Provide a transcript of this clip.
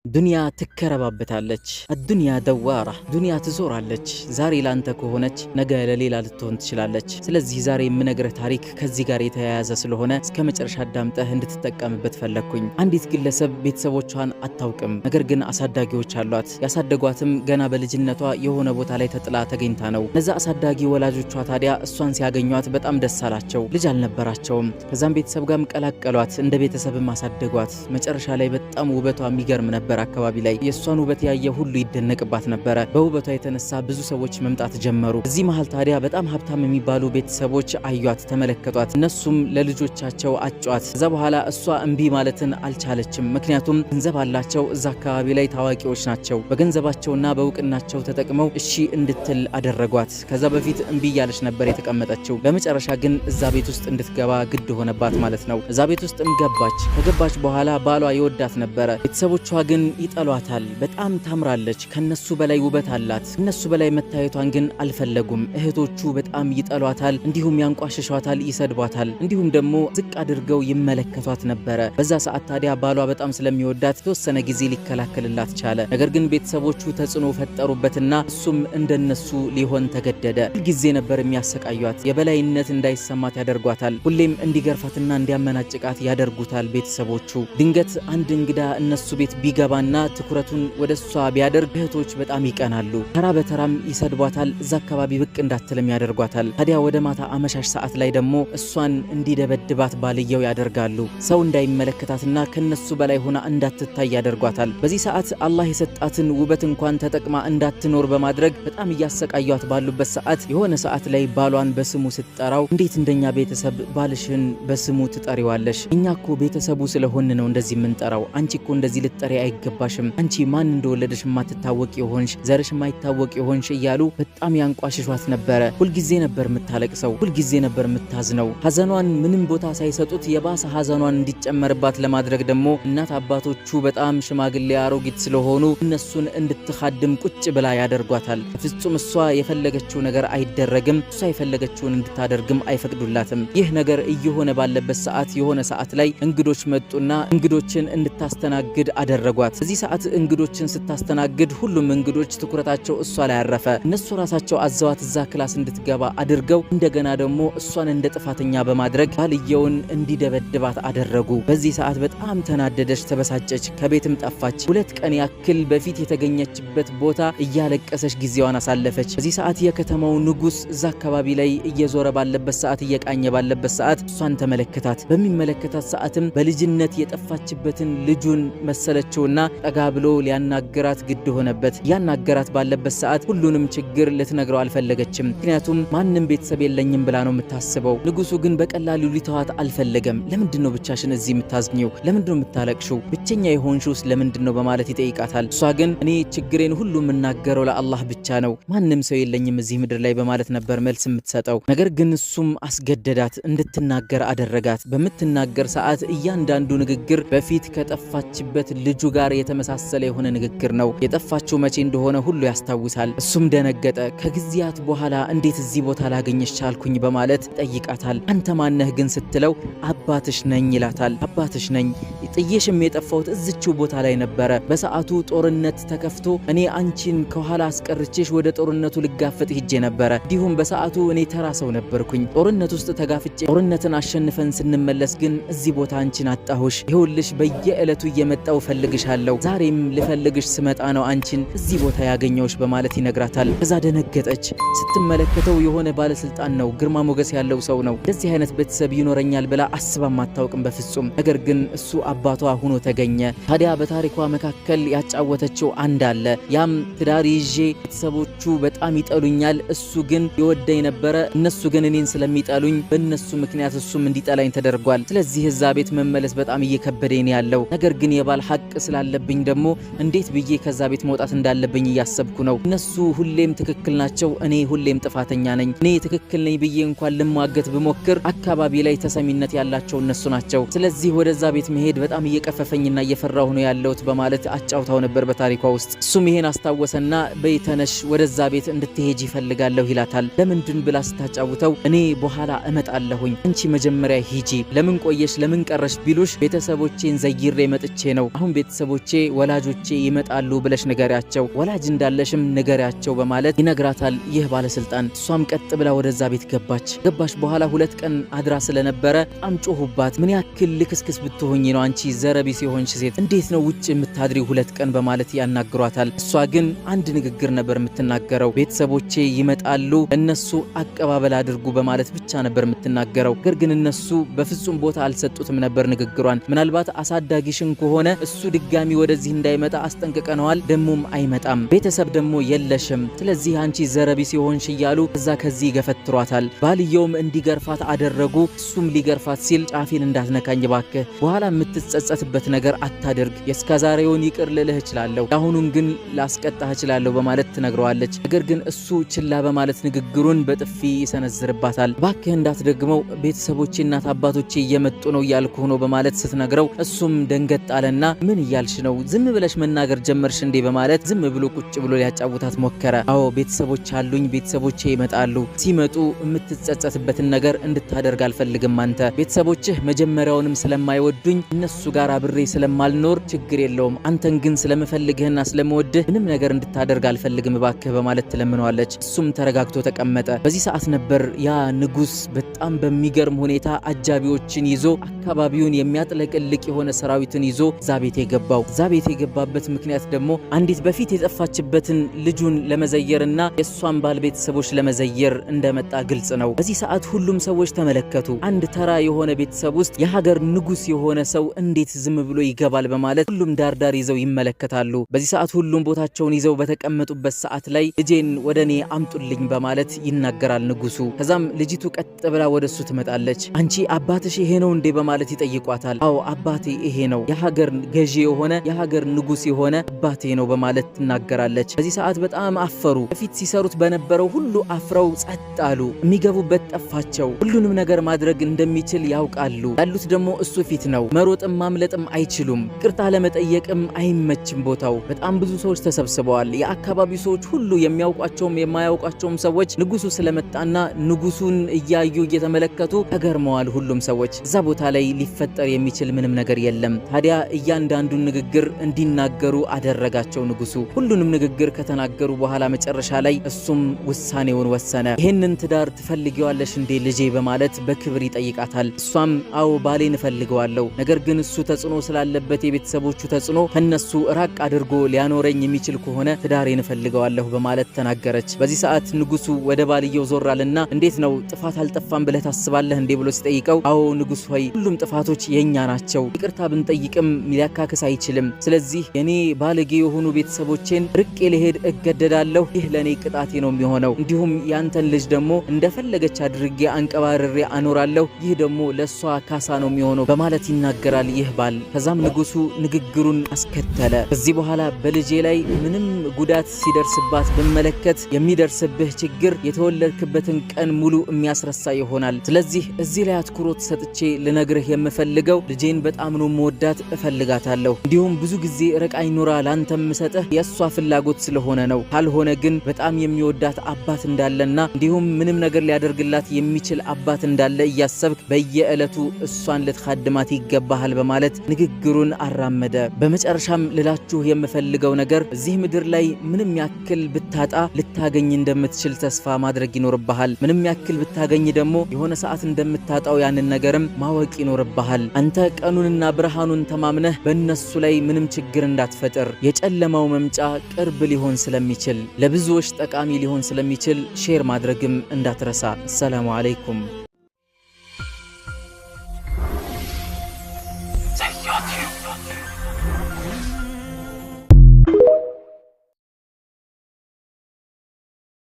ዱንያ ትከረባበታለች። አዱንያ ደዋራ፣ ዱንያ ትዞራለች። ዛሬ ላንተ ከሆነች ነገ ለሌላ ልትሆን ትችላለች። ስለዚህ ዛሬ የምነግርህ ታሪክ ከዚህ ጋር የተያያዘ ስለሆነ እስከ መጨረሻ አዳምጠህ እንድትጠቀምበት ፈለግኩኝ። አንዲት ግለሰብ ቤተሰቦቿን አታውቅም፣ ነገር ግን አሳዳጊዎች አሏት። ያሳደጓትም ገና በልጅነቷ የሆነ ቦታ ላይ ተጥላ ተገኝታ ነው። እነዛ አሳዳጊ ወላጆቿ ታዲያ እሷን ሲያገኟት በጣም ደስ አላቸው። ልጅ አልነበራቸውም። ከዛም ቤተሰብ ጋርም ቀላቀሏት፣ እንደ ቤተሰብም አሳደጓት። መጨረሻ ላይ በጣም ውበቷ የሚገርም ነበር። አካባቢ ላይ የእሷን ውበት ያየ ሁሉ ይደነቅባት ነበረ። በውበቷ የተነሳ ብዙ ሰዎች መምጣት ጀመሩ። እዚህ መሃል ታዲያ በጣም ሀብታም የሚባሉ ቤተሰቦች አዩት፣ ተመለከቷት። እነሱም ለልጆቻቸው አጯት። ከዛ በኋላ እሷ እምቢ ማለትን አልቻለችም። ምክንያቱም ገንዘብ አላቸው፣ እዛ አካባቢ ላይ ታዋቂዎች ናቸው። በገንዘባቸውና በእውቅናቸው ተጠቅመው እሺ እንድትል አደረጓት። ከዛ በፊት እምቢ እያለች ነበር የተቀመጠችው። በመጨረሻ ግን እዛ ቤት ውስጥ እንድትገባ ግድ ሆነባት ማለት ነው። እዛ ቤት ውስጥም ገባች። ከገባች በኋላ ባሏ ይወዳት ነበረ። ቤተሰቦቿ ግን ይጠሏታል። በጣም ታምራለች፣ ከነሱ በላይ ውበት አላት። ከነሱ በላይ መታየቷን ግን አልፈለጉም። እህቶቹ በጣም ይጠሏታል፣ እንዲሁም ያንቋሽሿታል፣ ይሰድቧታል፣ እንዲሁም ደግሞ ዝቅ አድርገው ይመለከቷት ነበረ። በዛ ሰዓት ታዲያ ባሏ በጣም ስለሚወዳት የተወሰነ ጊዜ ሊከላከልላት ቻለ። ነገር ግን ቤተሰቦቹ ተጽዕኖ ፈጠሩበትና እሱም እንደነሱ ሊሆን ተገደደ። ሁልጊዜ ነበር የሚያሰቃዩት። የበላይነት እንዳይሰማት ያደርጓታል። ሁሌም እንዲገርፋትና እንዲያመናጭቃት ያደርጉታል ቤተሰቦቹ። ድንገት አንድ እንግዳ እነሱ ቤት ቢገባና ትኩረቱን ወደ እሷ ቢያደርግ እህቶች በጣም ይቀናሉ። ተራ በተራም ይሰድቧታል። እዛ አካባቢ ብቅ እንዳትልም ያደርጓታል። ታዲያ ወደ ማታ አመሻሽ ሰዓት ላይ ደግሞ እሷን እንዲደበድባት ባልየው ያደርጋሉ። ሰው እንዳይመለከታትና ከነሱ በላይ ሆና እንዳትታይ ያደርጓታል። በዚህ ሰዓት አላህ የሰጣትን ውበት እንኳን ተጠቅማ እንዳትኖር በማድረግ በጣም እያሰቃዩት ባሉበት ሰዓት የሆነ ሰዓት ላይ ባሏን በስሙ ስትጠራው እንዴት እንደኛ ቤተሰብ ባልሽን በስሙ ትጠሪዋለሽ? እኛ እኮ ቤተሰቡ ስለሆን ነው እንደዚህ የምንጠራው። አንቺ እኮ እንደዚህ ልትጠሪ አይገባሽም። አንቺ ማን እንደወለደሽ የማትታወቅ የሆንሽ፣ ዘርሽ የማይታወቅ የሆንሽ እያሉ በጣም ያንቋሽሿት ነበረ። ሁልጊዜ ነበር የምታለቅሰው፣ ሁልጊዜ ነበር የምታዝነው። ሀዘኗን ምንም ቦታ ሳይሰጡት የባሰ ሀዘኗን እንዲጨመርባት ለማድረግ ደግሞ እናት አባቶቹ በጣም ሽማግሌ አሮጊት ስለሆኑ እነሱን እንድትካድም ቁጭ ብላ ያደርጓታል። ፍጹም እሷ የፈለገችው ነገር አይደረግም፣ እሷ የፈለገችውን እንድታደርግም አይፈቅዱላትም። ይህ ነገር እየሆነ ባለበት ሰዓት የሆነ ሰዓት ላይ እንግዶች መጡና እንግዶችን እንድታስተናግድ አደረጓት። በዚህ ሰዓት እንግዶችን ስታስተናግድ ሁሉም እንግዶች ትኩረታቸው እሷ ላይ አረፈ። እነሱ ራሳቸው አዘዋት እዛ class እንድትገባ አድርገው እንደገና ደግሞ እሷን እንደ ጥፋተኛ በማድረግ ባልየውን እንዲደበድባት አደረጉ። በዚህ ሰዓት በጣም ተናደደች፣ ተበሳጨች፣ ከቤትም ጠፋች። 2 ቀን ያክል በፊት የተገኘችበት ቦታ እያለቀሰች ጊዜዋን አሳለፈች። በዚህ ሰዓት የከተማው ንጉስ እዛ አካባቢ ላይ እየዞረ ባለበት ሰዓት፣ እየቃኘ ባለበት ሰዓት እሷን ተመለከታት። በሚመለከታት ሰዓትም በልጅነት የጠፋችበትን ልጁን መሰለችውና ጠጋ ብሎ ሊያናግራት ግድ ሆነበት። ያናገራት ባለበት ሰዓት ሁሉንም ችግር ልትነግረው አልፈለገችም። ምክንያቱም ማንም ቤተሰብ የለኝም ብላ ነው የምታስበው። ንጉሱ ግን በቀላሉ ሊተዋት አልፈለገም። ለምንድን ነው ብቻሽን እዚህ የምታዝኚው? ለምንድን ነው የምታለቅሽው? ብቸኛ የሆንሽውስ ለምንድን ነው በማለት ይጠይቃታል። እሷ ግን እኔ ችግሬን ሁሉ የምናገረው ለአላህ ብቻ ነው፣ ማንም ሰው የለኝም እዚህ ምድር ላይ በማለት ነበር መልስ የምትሰጠው። ነገር ግን እሱም አስገደዳት፣ እንድትናገር አደረጋት። በምትናገር ሰዓት እያንዳንዱ ንግግር በፊት ከጠፋችበት ልጁ ጋር የተመሳሰለ የሆነ ንግግር ነው። የጠፋችው መቼ እንደሆነ ሁሉ ያስታውሳል። እሱም ደነገጠ። ከጊዜያት በኋላ እንዴት እዚህ ቦታ ላገኘሽ ቻልኩኝ በማለት ይጠይቃታል። አንተ ማነህ ግን ስትለው አባትሽ ነኝ ይላታል። አባትሽ ነኝ፣ ጥዬሽም የጠፋሁት እዝችው ቦታ ላይ ነበረ። በሰዓቱ ጦርነት ተከፍቶ እኔ አንቺን ከኋላ አስቀርቼሽ ወደ ጦርነቱ ልጋፈጥ ሂጄ ነበረ። እንዲሁም በሰዓቱ እኔ ተራ ሰው ነበርኩኝ። ጦርነት ውስጥ ተጋፍጬ ጦርነትን አሸንፈን ስንመለስ ግን እዚህ ቦታ አንቺን አጣሁሽ። ይኸውልሽ በየዕለቱ እየመጣው እፈልግሻለሁ። ዛሬም ልፈልግሽ ስመጣ ነው አንቺን እዚህ ቦታ ያገኘሁሽ በማለት ይነግራታል። ከዛ ደነገጠች። ስትመለከተው የሆነ ባለስልጣን ነው፣ ግርማ ሞገስ ያለው ሰው ነው። እንደዚህ አይነት ቤተሰብ ይኖረኛል ብላ አስባም አታውቅም በፍጹም። ነገር ግን እሱ አባቷ ሆኖ ተገኘ። ታዲያ በታሪኳ መካከል ያጫወተችው አንድ አለ። ያም ትዳር ይዤ ቤተሰቦቹ በጣም ይጠሉኛል፣ እሱ ግን ይወደኝ ነበረ። እነሱ ግን እኔን ስለሚጠሉኝ በእነሱ ምክንያት እሱም እንዲጠላኝ ተደርጓል። ስለዚህ እዛ ቤት መመለስ በጣም እየከበደኝ ነው ያለው። ነገር ግን የባል ሐቅ ስላለብኝ ደግሞ እንዴት ብዬ ከዛ ቤት መውጣት እንዳለብኝ እያሰብኩ ነው። እነሱ ሁሌም ትክክል ናቸው፣ እኔ ሁሌም ጥፋተኛ ነኝ። እኔ ትክክል ነኝ ብዬ እንኳን ልሟገት ብሞክር አካባቢ ላይ ተሰሚነት ያላቸው እነሱ ናቸው። ስለዚህ ወደዛ ቤት መሄድ በጣም እየቀፈፈኝና እየፈራሁ ነው ያለሁት በማለት አጫውታው ነበር በታሪኳ ውስጥ። እሱም ይሄን አስታወሰና በይ ተነሽ ወደዛ ቤት እንድትሄጅ ይፈልጋለሁ ይላታል። ለምንድን ብላ ስታጫውተው እኔ በኋላ እመጣለሁኝ፣ አንቺ መጀመሪያ ሂጂ፣ ለምን ቆየሽ ለምን ቀረሽ ቢሉሽ ቤተሰቦቼን ዘይሬ መጥቼ ነው። አሁን ቤተሰቦቼ ቤተሰቦቼ ወላጆቼ ይመጣሉ ብለሽ ንገሪያቸው፣ ወላጅ እንዳለሽም ንገሪያቸው በማለት ይነግራታል ይህ ባለስልጣን። እሷም ቀጥ ብላ ወደዛ ቤት ገባች። ገባች በኋላ 2 ቀን አድራ ስለነበረ በጣም ጮሁባት። ምን ያክል ልክስክስ ብትሆኚ ነው አንቺ ዘረቢስ የሆንሽ ሴት፣ እንዴት ነው ውጭ የምታድሪው 2 ቀን በማለት ያናግሯታል። እሷ ግን አንድ ንግግር ነበር የምትናገረው፣ ቤተሰቦቼ ይመጣሉ እነሱ አቀባበል አድርጉ በማለት ብቻ ነበር የምትናገረው። ነገር ግን እነሱ በፍጹም ቦታ አልሰጡትም ነበር ንግግሯን። ምናልባት አሳዳጊሽን ከሆነ እሱ ድጋሚ ወደዚህ እንዳይመጣ አስጠንቅቀነዋል፣ ደሞም አይመጣም፣ ቤተሰብ ደግሞ የለሽም፣ ስለዚህ አንቺ ዘረቢስ የሆንሽ እያሉ ከዛ ከዚህ ይገፈትሯታል። ባልየውም እንዲገርፋት አደረጉ። እሱም ሊገርፋት ሲል ጫፌን እንዳትነካኝ ባክህ፣ በኋላ የምትጸጸትበት ነገር አታድርግ፣ የእስከዛሬውን ይቅር ልልህ እችላለሁ፣ አሁኑን ግን ላስቀጣህ እችላለሁ በማለት ትነግረዋለች። ነገር ግን እሱ ችላ በማለት ንግግሩን በጥፊ ይሰነዝርባታል። ባክህ እንዳትደግመው፣ ቤተሰቦቼ እናት አባቶቼ እየመጡ ነው እያልኩህ ነው በማለት ስትነግረው እሱም ደንገጥ አለና ምን እያልሽ ነው? ዝም ብለሽ መናገር ጀመርሽ እንዴ? በማለት ዝም ብሎ ቁጭ ብሎ ሊያጫውታት ሞከረ። አዎ ቤተሰቦች አሉኝ፣ ቤተሰቦቼ ይመጣሉ። ሲመጡ የምትጸጸትበትን ነገር እንድታደርግ አልፈልግም። አንተ ቤተሰቦችህ መጀመሪያውንም ስለማይወዱኝ እነሱ ጋር አብሬ ስለማልኖር ችግር የለውም። አንተን ግን ስለምፈልግህና ስለምወድህ ምንም ነገር እንድታደርግ አልፈልግም እባክህ በማለት ትለምነዋለች። እሱም ተረጋግቶ ተቀመጠ። በዚህ ሰዓት ነበር ያ ንጉስ በጣም በሚገርም ሁኔታ አጃቢዎችን ይዞ አካባቢውን የሚያጥለቅልቅ የሆነ ሰራዊትን ይዞ እዛ ቤት የገባው። እዛ ቤት የገባበት ምክንያት ደግሞ አንዲት በፊት የጠፋችበትን ልጁን ለመዘየርና የእሷን ባል ቤተሰቦች ለመዘየር እንደመጣ ግልጽ ነው። በዚህ ሰዓት ሁሉም ሰዎች ተመለከቱ። አንድ ተራ የሆነ ቤተሰብ ውስጥ የሀገር ንጉስ የሆነ ሰው እንዴት ዝም ብሎ ይገባል በማለት ሁሉም ዳርዳር ይዘው ይመለከታሉ። በዚህ ሰዓት ሁሉም ቦታቸውን ይዘው በተቀመጡበት ሰዓት ላይ ልጄን ወደ እኔ አምጡልኝ በማለት ይናገራል ንጉሱ። ከዛም ልጅቱ ቀጥ ብላ ወደሱ ትመጣለች። አንቺ አባትሽ ይሄ ነው እንዴ በማለት ይጠይቋታል። አዎ አባቴ ይሄ ነው፣ የሀገር ገዢ የሆነ የሀገር ንጉስ የሆነ አባቴ ነው በማለት ትናገራለች። በዚህ ሰዓት በጣም አፈሩ። በፊት ሲሰሩት በነበረው ሁሉ አፍረው ጸጥ አሉ። የሚገቡበት ጠፋቸው። ሁሉንም ነገር ማድረግ እንደሚችል ያውቃሉ። ያሉት ደግሞ እሱ ፊት ነው። መሮጥም ማምለጥም አይችሉም። ይቅርታ ለመጠየቅም አይመችም ቦታው። በጣም ብዙ ሰዎች ተሰብስበዋል። የአካባቢው ሰዎች ሁሉ የሚያውቋቸውም የማያውቋቸውም ሰዎች ንጉሱ ስለመጣና ንጉሱን እያዩ እየተመለከቱ ተገርመዋል። ሁሉም ሰዎች እዛ ቦታ ላይ ሊፈጠር የሚችል ምንም ነገር የለም። ታዲያ እያንዳንዱን ንግግር እንዲናገሩ አደረጋቸው ንጉሱ። ሁሉንም ንግግር ከተናገሩ በኋላ መጨረሻ ላይ እሱም ውሳኔውን ወሰነ። ይህንን ትዳር ትፈልጊዋለሽ እንዴ ልጄ በማለት በክብር ይጠይቃታል። እሷም አዎ ባሌን እፈልገዋለሁ፣ ነገር ግን እሱ ተጽዕኖ ስላለበት የቤተሰቦቹ ተጽዕኖ ከነሱ ራቅ አድርጎ ሊያኖረኝ የሚችል ከሆነ ትዳሬን እፈልገዋለሁ በማለት ተናገረች። በዚህ ሰዓት ንጉሱ ወደ ባልየው ዞራልና እንዴት ነው ጥፋት አልጠፋም ብለህ ታስባለህ እንዴ ብሎ ሲጠይቀው አዎ ንጉስ ሆይ ሁሉም ጥፋቶች የኛ ናቸው፣ ይቅርታ ብንጠይቅም ሊያካክስ አይችልም። ስለዚህ የኔ ባለጌ የሆኑ ቤተሰቦቼን ርቄ ልሄድ እገደዳለሁ። ይህ ለኔ ቅጣቴ ነው የሚሆነው። እንዲሁም ያንተን ልጅ ደግሞ እንደፈለገች አድርጌ አንቀባርሬ አኖራለሁ። ይህ ደግሞ ለሷ ካሳ ነው የሚሆነው በማለት ይናገራል ይህ ባል። ከዛም ንጉሱ ንግግሩን አስከተለ። ከዚህ በኋላ በልጄ ላይ ምንም ጉዳት ሲደርስባት ብመለከት የሚደርስብህ ችግር የተወለድክበትን ቀን ሙሉ የሚያስረሳ ይሆናል። ስለዚህ እዚህ ላይ አትኩሮት ሰጥቼ ልነግርህ የምፈልገው ልጄን በጣም ነው የምወዳት፣ እፈልጋታለሁ። እንዲሁም ብዙ ጊዜ ርቃኝ ኑራ ላንተ የምሰጥህ የእሷ ፍላጎት ስለሆነ ነው። ካልሆነ ግን በጣም የሚወዳት አባት እንዳለና እንዲሁም ምንም ነገር ሊያደርግላት የሚችል አባት እንዳለ እያሰብክ በየዕለቱ እሷን ልትኻድማት ይገባሃል በማለት ንግግሩን አራመደ። በመጨረሻም ልላችሁ የምፈልገው ነገር እዚህ ምድር ላይ ምንም ያክል ብታጣ ልታገኝ እንደምትችል ተስፋ ማድረግ ይኖርብሃል። ምንም ያክል ብታገኝ ደግሞ የሆነ ሰዓት እንደምታጣው ያንን ነገርም ማወቅ ይኖርብሃል። አንተ ቀኑንና ብርሃኑን ተማምነህ በእነሱ ላይ ምንም ችግር እንዳትፈጥር፣ የጨለማው መምጫ ቅርብ ሊሆን ስለሚችል ለብዙዎች ጠቃሚ ሊሆን ስለሚችል share ማድረግም እንዳትረሳ። السلام عليكم።